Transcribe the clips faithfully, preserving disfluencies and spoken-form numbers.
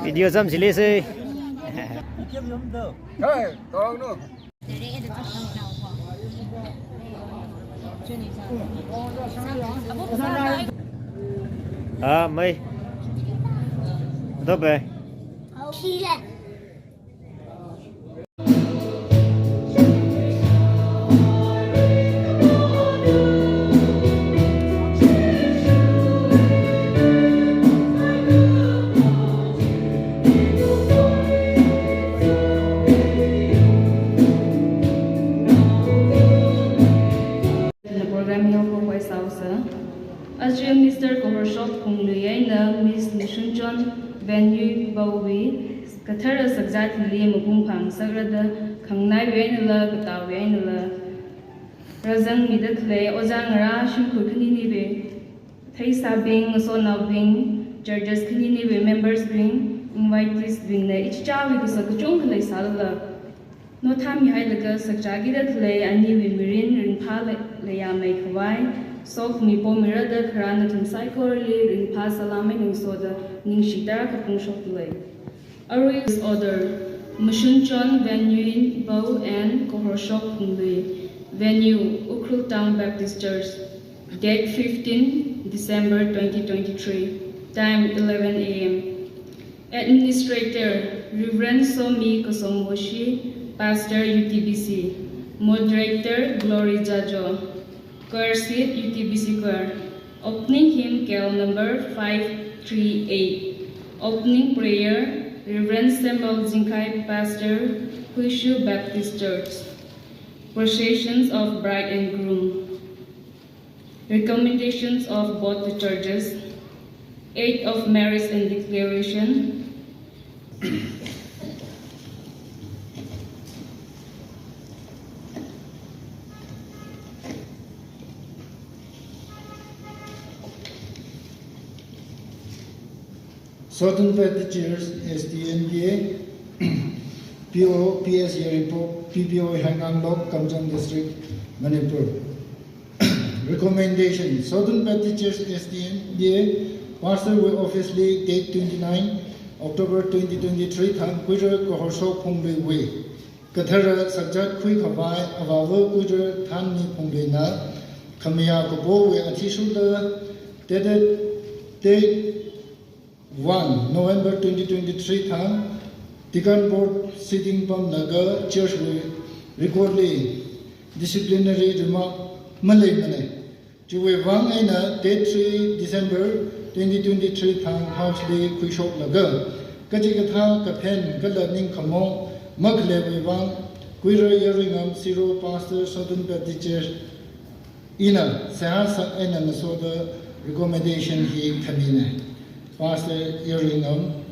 Video sam sile se. Hey, tolong nu. Ah, mai. Dobe. Program yong ko koi sausa. Aja Mister Kohorshok Phunglui eina Miss Mashunchon Venyuibowui kathara sakzat hili mapung phang sakrada khangnaiwui einala katawui einala rāzangmida khalei ojā ngarā shimkhur khaniniwui theisābing, ngasotnaobing, judges khaniniwui members bing, invitees bingna ichichāwui kasak kachungkha leisālala, nothāmihailaga sakchākida khalei aniwui mirin ringphā lei-, leiyāmei khavai, sokhami pomirada kharā nathum saikorali ringphā salam eina ngasoda ningshi tarākha phongshokda lei. Arui order, Mashunchon Venyuibow and Kohorshok Phunglui. Venue, Ukhrul Town Baptist Church. Date fifteen December twenty twenty-three. Time eleven A M. Administrator, Reverend Somi Kasongwoshi, Pastor U T B C. Moderator, Glory Jajo. Choir seat, U T B C choir. Opening hymn, K L number five three eight. Opening prayer, Reverend Samuel Zingkhai, Pastor, Huishu Baptist Church. Processions of bride and groom. Recommendations of both the churches. Age of marriage and declaration. Southern Baptist Church, S D N B A, P O, P S Yairpok, P B O Hainan Lok, Kamjong District, Manipur. Recommendation, Southern Baptist Church, S D N B A, Pastor wui office li date twenty-nine October twenty twenty-three thang Kuirar Kohorshok Phungluiwui kathara sakzat khuikhavai avāva Kuirar Thanmi Phungluina khamayā kapowui athishurda dated date one November twenty twenty-three thang Deacon Board sitting pamlaga church wui record li disciplinary remark maleimana. Chiwui vang eina date three December twenty twenty-three thang house li khuishoklaga kachikathā kaphen kala ningkhamo makhaleiwui vang Kuirar Yaruingam Siro, Pastor, Southern Baptist Church, ina seihā sā eina ngasoda recommendation hi khamina. Pastor Yaruingam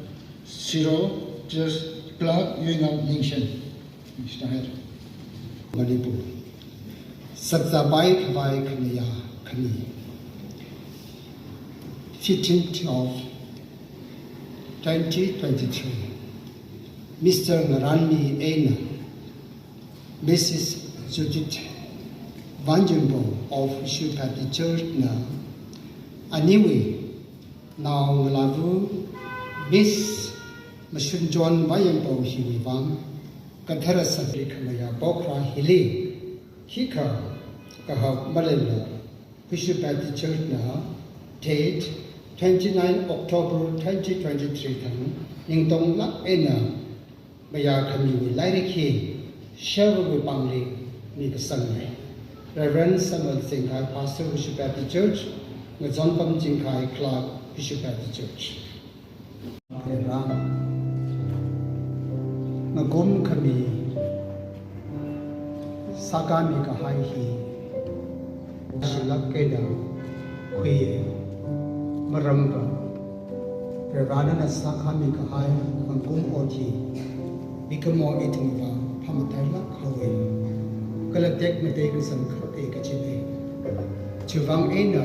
Siro, Church Clerk Yuingam Ningshen. Mister Head. Manipur. Sakzāpai khavai khamayā khani. Fifteenth of twenty twenty-three. Mister Ngaranmi eina Missus Judith Vanjumbo of Huishu Baptist Church na aniwui naongalāva Miss Mashunchon Vayambo hiwui vang kathara sakzat khuikhavai khamayā pokra hili khikha kahak maleila Huishu Baptist Church na date twenty-nine October twenty twenty-three thang ningtonglāk eina mayākhamiwui lairik hi shelf wui pāngli mikasangna. Reverend Samuel Zingkhai, Pastor, Huishu Baptist Church, Ngazonpam Zingkhai, Clerk, Huishu Baptist Church. Ngakum khami sākami kahai hi shilāk eina khuiya. Maramva Varivarana sākhami kahai khongkum ot hi mikumo ithumva phamatailakhawui kala tekmatei kazang kharei kachili. Chiwuivang eina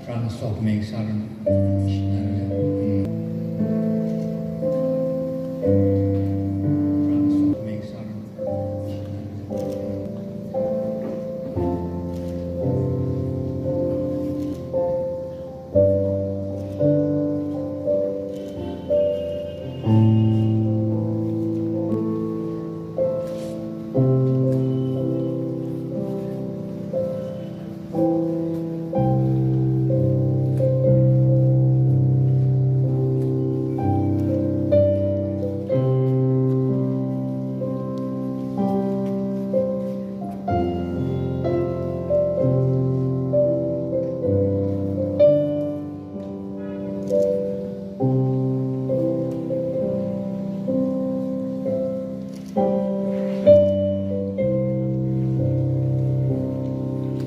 Rana sok meng saran.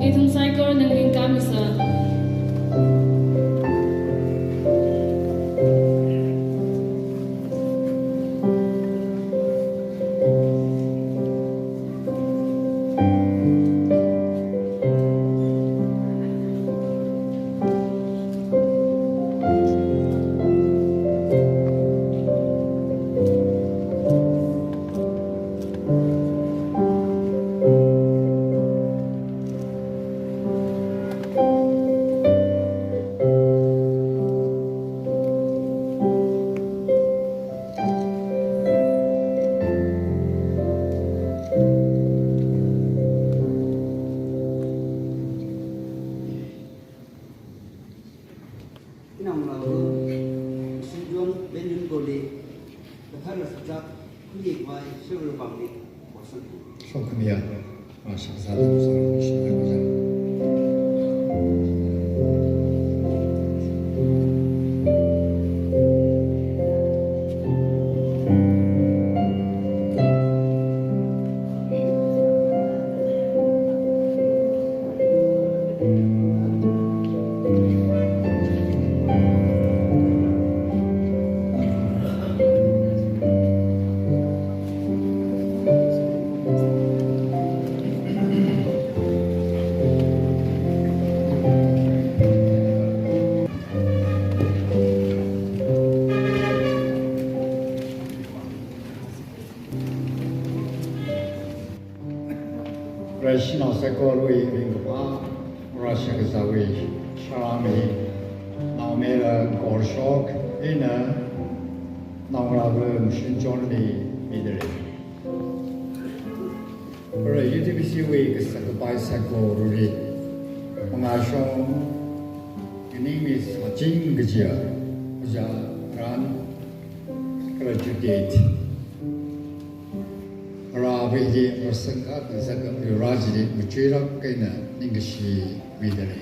Ithum saikora ningkhamisa. Inamlalu, Sinjon Benjamin Goli, Kathara Sajak, Kuni Mai, Silver Bangli, Boston. Shokamiya. Vareshi nao saikorali ringkaphā, Vareshakazāwui sharāmi, naomayara Gorshok eina naongarāva Mashun Johnli midalei. Vare U T B C wui kasā kapai saikorali, mangāshong nganingmi sāching kajiya, ojā ran, kala Judith. Varāva̱ hili rāsangkhat ngasaka Varivara chili machuirak eina ningkashi midalei.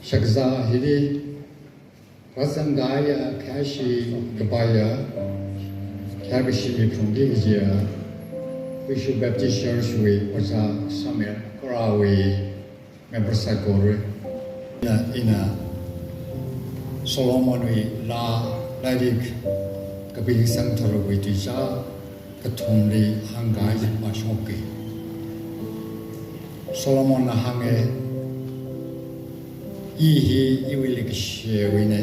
Shakazā hili rāzangkahaiya khayāshi kapaiya, khayākashi miphungki kajiya, Vishnu Baptist Church wui ojā Samuel Kharāwui member saikora. Ina, ina Solomonwui laa lairik kapi kasang tharukwui tuizā kathumli hāngkahai pāshungki. Solomonna hānga, I hi iwui leikashewuina,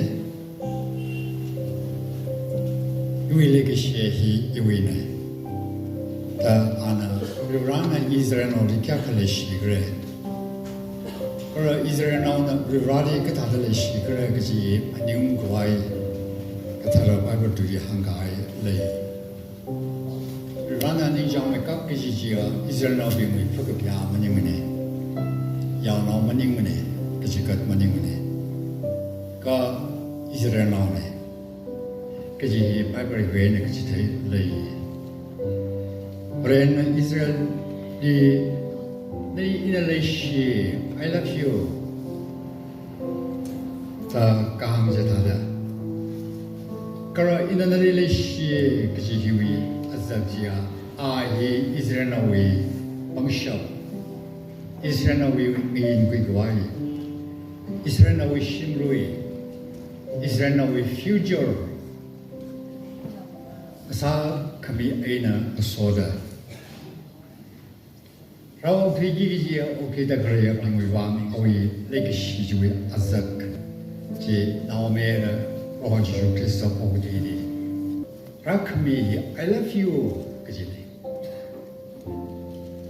iwui leikashe hi iwuina. Da ana Varivarana Israelnaoli kayākha leishikhala, kala Israelnaona Varivarali kathāda leishikhala kaji phaningung khavai kathara Bible tuili hāngkahai lei. Varivarana ningchāngmeikap kaji chiya Israelnaobingwui phakaphayā maningmana, yaonao maningmana, kachikat maningmana, kha Israelnaona kaji hi Bible hiwui eina kachithei lei. Varena Israelli, nali ina leishi, I love you, da kahāng chithāda, kala ina nali leishi kaji hiwui azak chiya, a hi Israelnaowui pangshap, Israelnaowui ngayinkhui khavai, Israelnaowui shimlui, Israelnaowui future sākhami eina ngasoda, rāokthuiki kajiya okthuida khaleiya awui vang, awui leikashi chiwui azak chi Naomi eina Proho Jishu Khrista okathuili rākhami hi I love you kajina.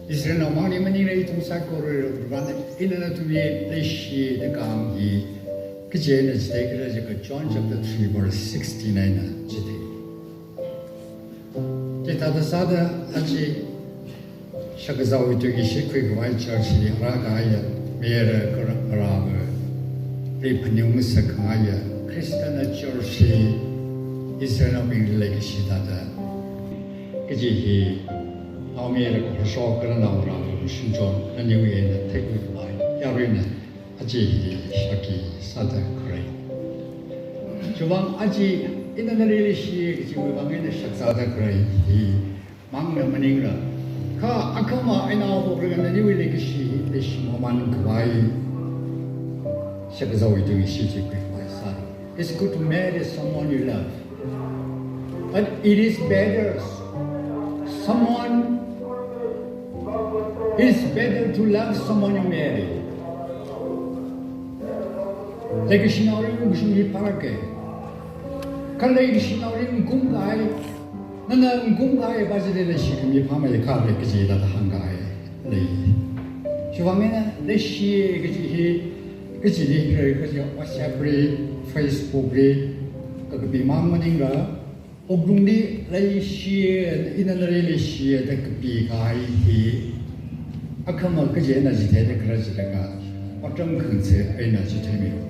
Israelnao mangli maningla ithum saikorali Varivarana ina nathumli leishi da kahāng hi kachi eina chithei khala jiakha John chapter three verse sixteen eina chithei. Chithāda sāda aja shakazāwui tui ishi khuikhavai church li rākahaiya mayara kala ngarāvali phaningung ngasakngaiya Khristana church hi Israelnaobingli leikashi thāda kaji hi Naomi eina Proho kala naongarā Shimchon naniwui eina theikhuikhavai yaruina aja hili shākhi sāda khalei. Chiwui vang aja ina nali leishi kajiwui vang eina shakzāda khalei hi mangna maningla, kha akhama eina āwo pokra naniwui leikashi hi leishi mamān khavai shakazāwui tui ishi chi khuikhavai sāra. It's good to marry someone you love, but it is better someone, it's better to love someone you marry. Leikashinaoli ungkashung hi phālāka. Kha leikashinaoli ungkum kahai, nana ungkum kahai pa chili leishikhami phāmeikhala kaji thāda hāngkahai lei. Chiwui vang eina leishi kaji hi, kachili rai kaji WhatsApp li, Facebook li, kakapi mang maningla, wuklungli leishi, ina nali leishi da kapikahai hi akhama kachi eina chitheida khala jilaga, otram khangasak eina chitheimilu.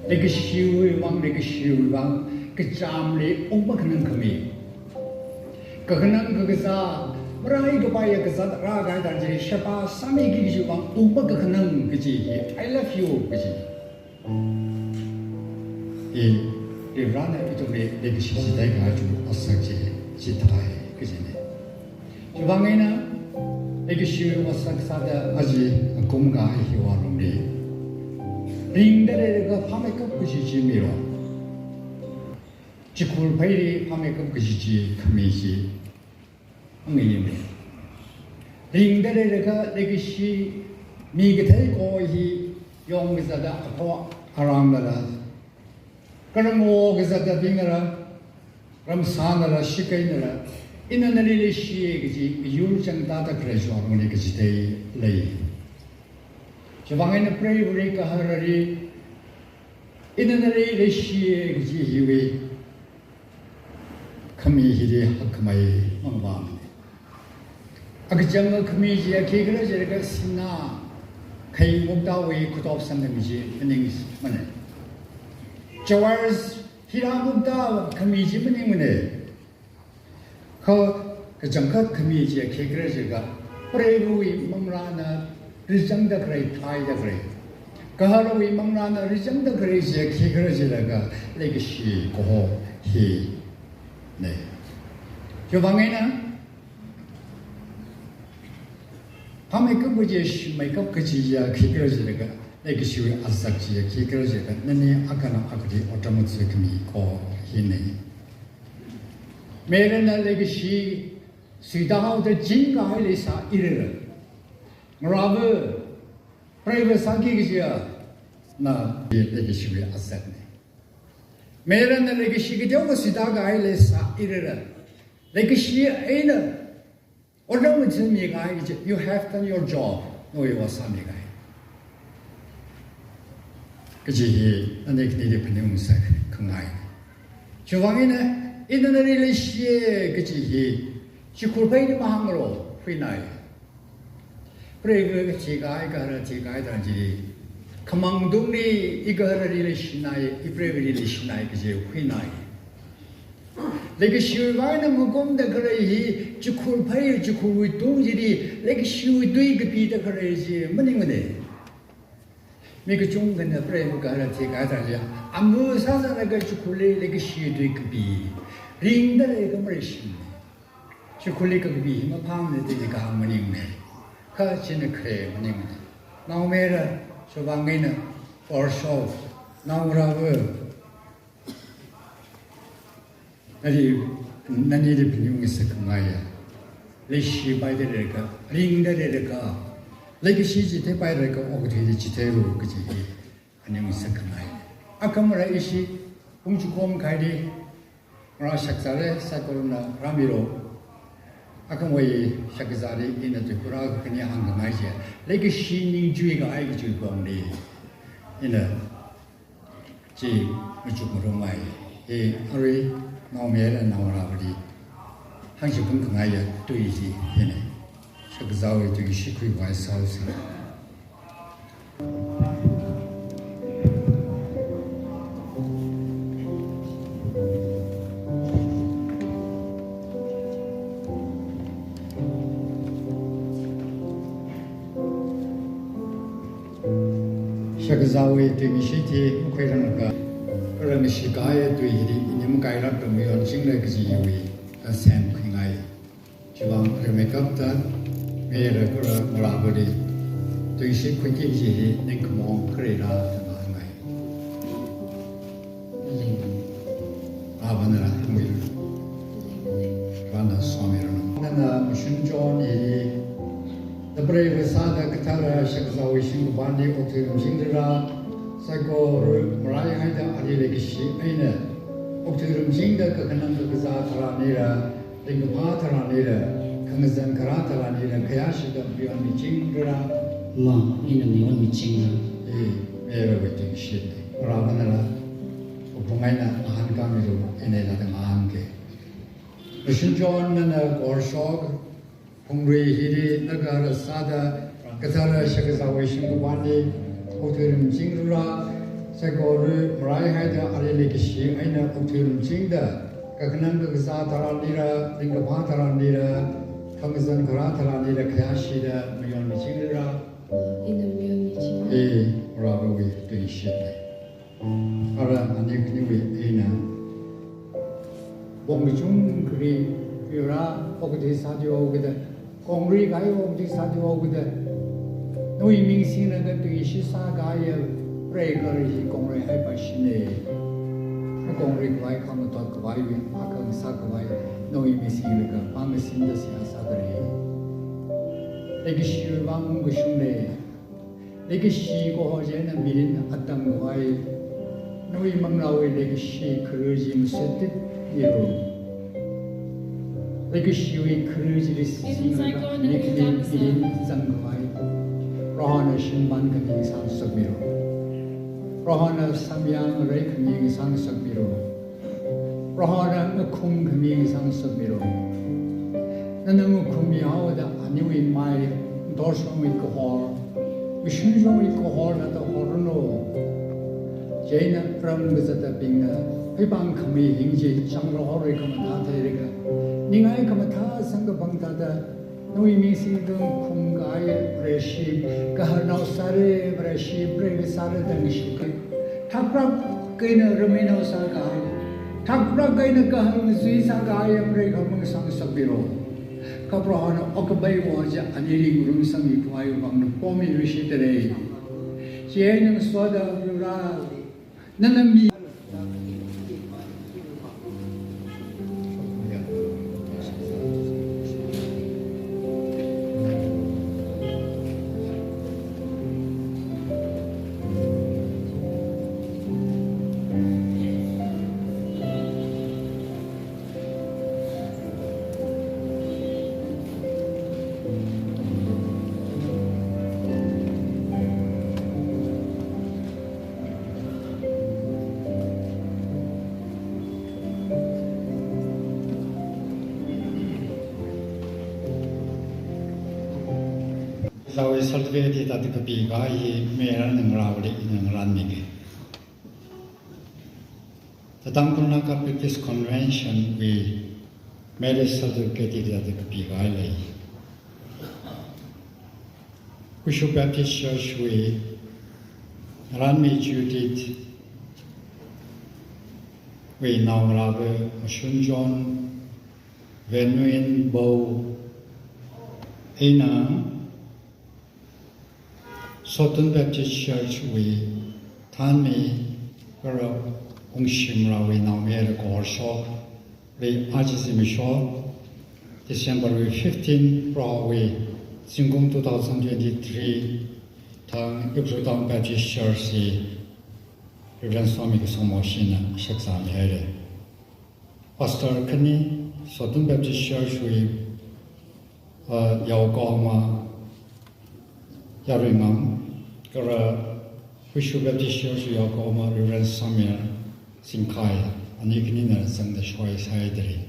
Leikashiwui vang, leikashiwui vang kachamli ungmakhanang khami, kakhanang kakazā, maraikapaiya kazāt rākahai tharan chi sheba sāmiki kajiwui vang ungmakakhanang kaji hi I love you kaji. I, Varivarana ithumli leikashi chithei kahai chi azak chi, chithei kajina. Chiwui vang eina leikashi azak sāda aja ngakumkahai hiwui lungli ringda leilaga phāmeikap kaji chi mira. Chikhur pheili phāmeikap kaji chi khami chi angayime. Ringda leilaga leikashi mi kathei ko hi yong kazāda akho aranglala, kala ngo kazāda bingnala, ramsanala, shikeinala, ina nali leishi kaji miyur chang tāda khalei chiwui lungli kachithei lei. Chiwui vang eina preiva̱li gaharali ina nali leishi kaji hiwui khami hili hakkhamei mangvāmana. Akachanga khami chiya khikhala jilaga Sinā khei muktāwui khuitop sangkhami chi maningmana. Jawar hira muktāwui khami chi maningmana. Kha kachangkhat khami chiya khikhala jilaga preiva̱wui manglāna rizangda khalei, thaida khalei. Gaharwui manglāna rizangda khalei chiya khikhala jilaga leikashi kaho hina. Chiwui vang eina phāmeikap kaji, shimeikap kaji chiya khikhala jilaga, leikashiwui azak chiya khikhala jilaga, nani akhana akhali otram ngathakhami ko hina. Mayarana leikashi suitāhaoda chingkahai leisāirala, ngarāva̱ preiva̱ sāki kajiya na leikashiwui azakna. Mayarana leikashi kateokha suitākahai leisāirala, leikashi eina Order mathāmikahai kaji, you have done your job. Nawui vā sāmikahai kaji hi, ani khanili phaningung sākhangai. Chiwuivang eina, ina nali leishiya kaji hi, chikhur pheili mahānglu, huinai. Preiva kathikahai, gahara thikahai tharan chili, khamang tungli igaharali leishinai, ipreivali leishinai kaji huinai. Leikashiwui vang eina ngakumda khalei hi, chikhur phei, chikhurwui tung chili, leikashiwui tui kapida khalei chi maningmana. Mi kachungkhana preiva gahara thikahai tharan chili, amu sāsālaga chikhurli leikashiwui tui kapi. Ringda leiakha maleishimana. Chikhurli kakapi hi maphāmana da ina kahāng maningmana. Kha china khare maningmana. Naomayara, chiwuivang eina, or so, naongarāva, nali, nanili phaningung sākhangaiya. Leishipaida leiakha, ringda leiakha, leikashi chithepaida leiakha, okathuili chitheilu kaji hi phaningung sākhangai. Akhama rā ishi, pung chikom khaili, ngarā shakzāli, saikorana rāmilu. Akhamawui shakzāli, ina tuikhur akha khani hāngkhangai chi, leikashi ningchuikahai kajiwui pongli, ina chi machukngarumngai. Hi arui naomayara naongarāvali hāngchiphun khangaiya tui chi hina. Shakzāwui tuishi khuikhavai sāsa. Shakzāwui tuingashit hi makhuiranglaga, kala ngashikahai tui hili ina makailākda mayonchinglu kaji hiwui, a, semkhuingai. Chiwuivang rimeikapta, mayara kala ngarāvali tuingashit khuiki kaji hi ningkhamaong khareila da ngahānngai. Avānala hāngmilu. Avāna somiranu. Nana mashun chon hili, da preiva sāda kathara shakzāwui shimkhurli okthui rumchingda rā, saikora maraihaida ali leikashi eina okthui rumchingda kakhanang kakazā tharanlila, ringkaphā tharanlila, khangazan kharā tharanlila, khayāshida mayonmichingda rā. Ma, ina mayonmichingra. E, mayara waiting shit. Ngarāvānala, wuklung eina ngahānkāmilu, inala da ngahānke. Mashun chon nana Gorshok, Phungrui hili nagahara sāda, kathara shakzāwui shimkhurli okthui rumchingda rā, saikora maraihaida ali leikashi eina okthui rumchingda, kakhanang kakazā tharanlila, ringkaphā tharanlila, khangazan kharā tharanlila, khayāshida mayonmichingda rā. Ina mayonmichingra. E, ngarāvāwui tuingashitna. Ara ani khaniwui eina, pong kachungkhali, yura okathui sāthuihaokida, kongri kahai okathui sāthuihaokida, nawui ming singlaga tuingashi sākahaiya preiva hi kongreihaipa shine. Makongreikhavai, khamathot khavaiwui akha sākhavai, nawui ming singlaga pāngkasimda seihā sādalei. Leikashiwui vang ungkashungle. Leikashi kaho chieina mirin atam khavai, nawui manglāwui leikashi kharā chi masuititmilu. Leikashiwui kharā chili singlaga khani khani mirin zangkhavai, Prohona shimpan khami ngasāngasakmilu. Prohona samyang rai khami ngasāngasakmilu. Prohona ngakhum khami ngasāngasakmilu. Nana ngakhummihaoda aniwui mai, ngathorshongwui kahor, mashunshongwui kahor thāda horranu. Chieina ram kazatabingna, pheipāngkhamei hing chi changrahorwui khamathā theilaga, ningai khamathā samkaphang thāda, nawui ming singda ngakhumkahai Vareshi, gaharnao sāra Vareshi, preiva sāra da ngashit. Thakrak eina rameinao sākahai, thakrak eina gahar ngazui sākahai preiva kha mangasāngasakmilu. Kha Prohona okapaiva chi anili ngarumsangmikhavai vang na pomiluishitdalei. Chieina ngasoda Proho, nana mi Tawui certificate hithāda kapikahai hi mayarnao ngarāli ina ngarānmiki. The Tangkhul Naga Baptist Convention wui marriage certificate hithāda kapikahai lei. Khuishu Baptist Church wui ngarānmi Judith wui naongarāva Mashun John, Venuin Bo eina Sotun Baptist Church wui Thanmi kala Ungshimlawui naomayara Kahorshokli aja zimiksho December wui fifteen Prohowui zingkum two thousand twenty-three thang Ukhrul Town Baptist Church li Reverend Somi Kasongmoshina shakzāmihaira. Pastor khani Sotun Baptist Church wui, uh, Yaokahoma Yaruingam, kala Khuishu Baptist Church wui Yaokahoma Reverend Samuel Singkhai, ani khanina zangda shoisai dri.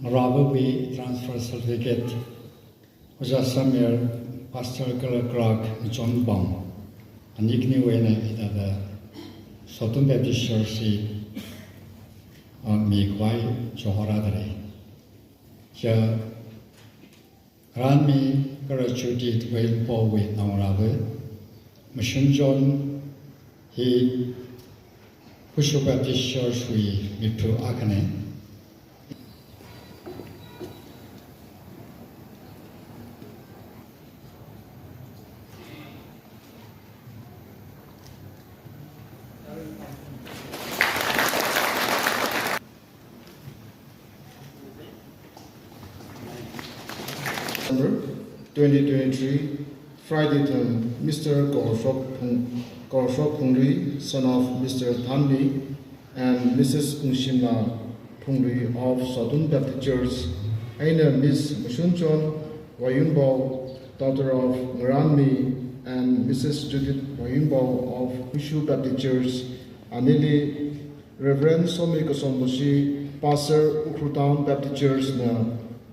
Ngarāvawui transfer certificate Ojā Samuel, Pastor kala Clerk John Bang, ani khaniwui eina hithāda Sotun Baptist Church li, ah, mikhavai chihorā dri. Kha ngarānmi kala Judith Venuin Bowui naongarāva Mashun John hi Khuishu Baptist Church wui miphu akhana. December twenty twenty-three, Friday thang, Mister Kahorshok Phung-, Kahorshok Phungri, son of Mister Thanmi and Missus Ungshimla Phungri of Sotun Baptist Church, eina Miss Mashun John Wayunbao, daughter of Ngarānmi and Missus Judith Wayunbao of Khuishu Baptist Church, anili Reverend Somi Kasongmoshi, Pastor Ukhrul Town Baptist Church na,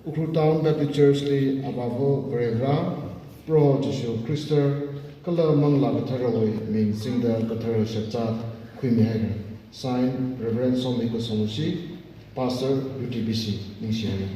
Ukhrul Town Baptist Church li Avāva Varivara, Proho Jishu Khrista, kala Manglā Katharawui ming singda kathara shakzā khuimihaira. Sign, Reverend Somi Kasongmoshi, Pastor, U T B C, ningshihaira.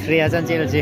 Three azan chil ji.